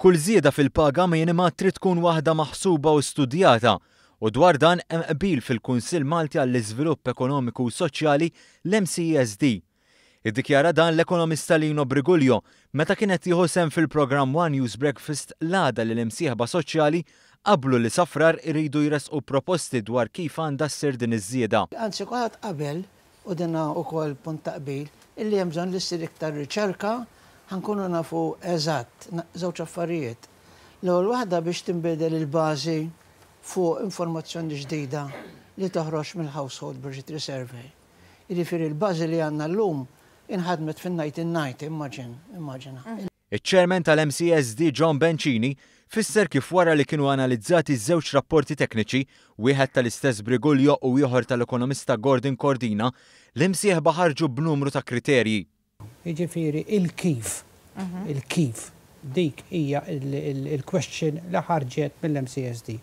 Kull żieda fil-paga minima trid tkun waħda maħsuba u studjata u dwar dan hemm qbil fil-Kunsill Malti għall-Iżvilupp Ekonomiku u Soċjali, l-MCESD. Iddikjara dan l-ekonomista Lino Briguglio meta kien qed jieħu sehem fil-programm One News Breakfast l-għada li l-imsieħba soċjali qablu li sa Frar iridu jressqu proposti dwar kif għandha ssir din iż-żieda. Anzi kulħadd qabel, u din ukoll punt ta' qbil, illi hemm bżonn li ssir iktar riċerka ħa nkunu nafu eżatt żewġ affarijiet. L-ewwel waħda biex tinbidel il-bażi fuq informazzjoni ġdida li toħroġ mill-Household Budgetary Survey. Jiġifieri l-bażi li għandna llum inħadmet fin-1990, immaġin, immaġina. Iċ-Chairman tal-MCSD John Bencini fisser kif wara li kienu analizzati żewġ rapporti tekniċi, wieħed tal-istess Briguglio u ieħor tal-ekonomista Gordon Cordina, l-imsieħba ħarġu b'numru ta' kriterji. Jiġifieri il-kif, il-kif, dik hija l-question li ħarġet mill-MCSD.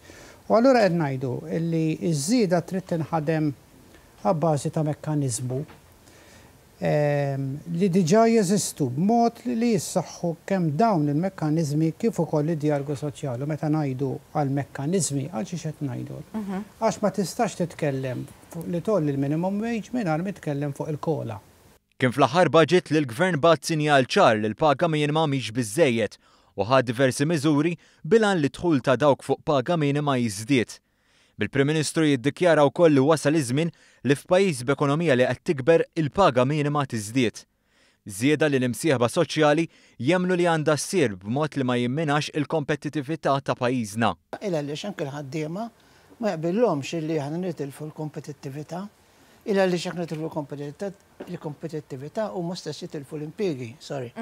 U allura qed ngħidu li ż-żieda trid tinħadem abbażi ta' mekkaniżmu li diġà jeżistu b'mod li jissaħħu kemm dawn il-mekkaniżmi kif ukoll id-djalogu soċjali. U meta ngħidu għal mekkaniżmi, għal xiex qed ngħidu? Għax ma tistax titkellem fuq li tgħolli l-minimum wage mingħajr ma titkellem fuq il-COLA. Kien fl-aħħar budget li l-Gvern bagħat sinjal ċar li l-paga minima mhix biżżejjed u ħa diversi miżuri bil-għan li d-dħul ta' dawk fuq paga minima jiżdied. Bil-Prim Ministru jiddikjara wkoll li wasal iż-żmien li f'pajjiż b'ekonomija li qed tikber il-paga minima tiżdied. Żieda li l-imsieħba soċjali jemmnu li għandha ssir b'mod li ma jimminax il-kompettitività ta' pajjiżna. Il għaliex anke l-ħaddiema ma jaqbillhomx illi aħna nitilfu l-kompetittività. Il għaliex jekk nitilfu l-kompetittività huma stess jitilfu l-impjiegi, sorry.